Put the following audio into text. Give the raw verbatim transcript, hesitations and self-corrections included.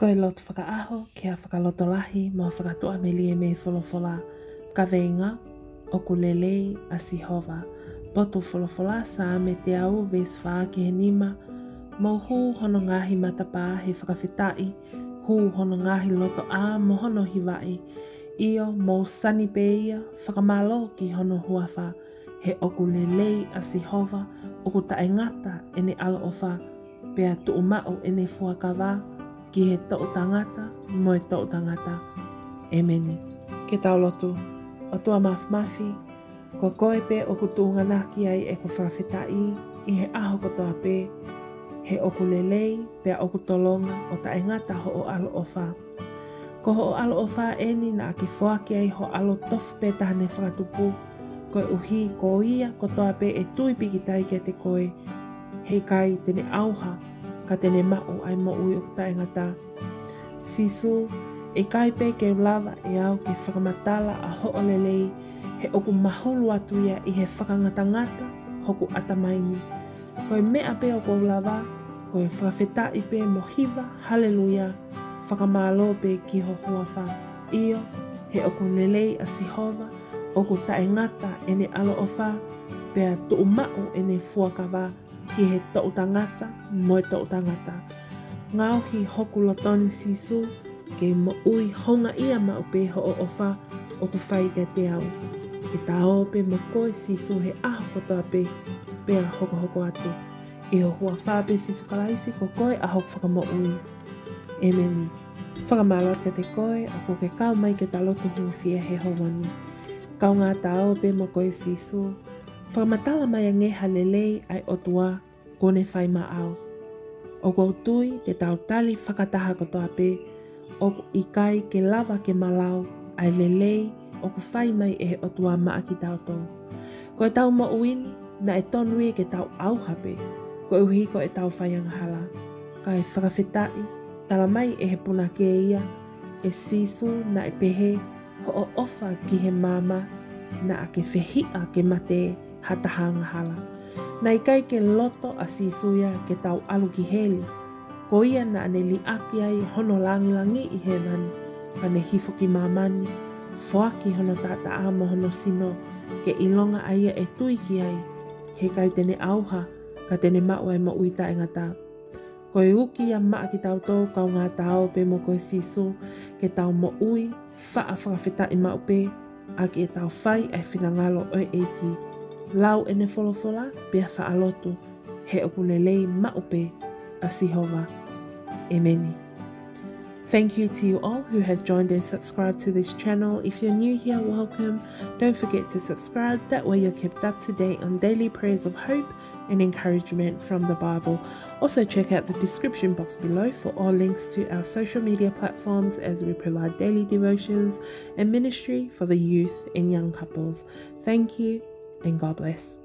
Ko e lotu fakaʻaho ki ha fakalotolahi mo ha fakatuʻamelie mei he folofola. Kaveinga: ʻOku lelei ʻa Sihova. Potu folofola: Saame teau, veesi fā ki he nima. Mou hū hono ngaahi matapā he fakafetaʻi, hū hono ngaahi lotoʻā mo hono hivaʻi. ʻIo, mou sani pē ia, fakamālō ki hono huafa. He ʻoku lelei ʻa Sihova, ʻoku taʻengata ʻene ʻaloʻofa, pea tuʻumaʻu ʻene fuakava ki he toʻutangata mo e toʻutangata. ʻEmeni. Ke tau lotu. ʻOtua Māfimafi, ko koe pē ʻoku tuʻunga ʻaki ai ʻeku fakafetaʻi ʻi he ʻaho kotoa pē, he ʻoku lelei pea ʻoku tolonga ʻo taʻengata hoʻo ʻaloʻofa. Ko hoʻo ʻaloʻofa ʻeni naʻa ke foaki ai ho ʻAlo tofu pē taha ne fakatupu, koeʻuhi ko ia kotoa pē ʻe tui pīkitai kiate koe, he ʻikai te ne ʻauha, ka te ne maʻu ʻa e moʻui ʻoku taʻengata. Sīsū, ʻikai pē ke u lava ʻe au ke fakamatala ʻa hoʻo lelei, he ʻoku mahulu atu ia ʻi he fakangatangata hoku ʻatamai ni. Ko e meʻa pē ʻoku ou lava, ko e fakafetaʻi pē mo hiva haleluia, fakamālō pē ki ho huafa. ʻIo, he ʻoku lelei ʻa Sihova, ʻoku taʻengata ʻene ʻaloʻofa, pea tuʻumaʻu ʻene fuakava ki he toʻutangata mo e toʻutangata. Ngaohi hoku loto ni, Sīsū, ke moʻui houngaʻia maʻu pē hoʻo ʻofa ʻoku fai kiate au. Ke ta ō pē mo koe, Sīsū, he ʻaho kotoa pē, pea hokohoko atu. ʻI ho huafa pē, Sīsū Kalaisi, ko koe ʻa hoku Fakamoʻui. ʻEmeni. Fakamālō atu kiate koe ʻoku ke kau mai ke ta lotu hūfia he houa ni. Kaungā Ta Ō Pē Mo Koe, Sīsū. Fakamatala mai ange ha lelei ʻa e ʻOtua kuo ne fai maʻau. ʻOku ou tui te tau tali fakataha kotoa pē, ʻoku ʻikai ke lava ke malau ʻa e lelei ʻoku fai mai ʻe he ʻOtua maʻa kitautolu. Ko ʻetau moʻui ni, naʻe tonu ia ke tau ʻauha pē, koeʻuhi ko ʻetau fai angahala. Kae fakafetaʻi, tala mai ʻe he punake ia, ʻe Sīsū naʻe pehē, hoʻo ʻofa ki he maama, naʻa ke fehiʻa ke mate ha taha angahala. Naʻe ʻikai ke loto ʻa Sīsū ia ke tau ʻalu ki heli. Ko ia naʻa ne liʻaki ai hono langilangi ʻi hēvani, ka ne hifo ki māmani, foaki hono taʻataʻa mo hono sino, ke ʻilonga ʻa ia ʻe tui ki ai, he ʻikai te ne ʻauha, ka te ne maʻu ʻa e moʻui taʻengata. Ko e uki ia maʻa kitautolu kaungā Ta Ō Pē Mo Koe, Sīsū, ke tau moʻui faʻa fakafetaʻi maʻu pē ʻaki ʻetau fai ʻa e finangalo ʻo e ʻEiki. Lau ʻene folofola pea faʻa lotu, he ʻoku lelei maʻu pē ʻa Sihova. ʻEmeni. Thank you to you all who have joined and subscribed to this channel. If you're new here, welcome. Don't forget to subscribe. That way you're kept up to date on daily prayers of hope and encouragement from the Bible. Also, check out the description box below for all links to our social media platforms as we provide daily devotions and ministry for the youth and young couples. Thank you and God bless.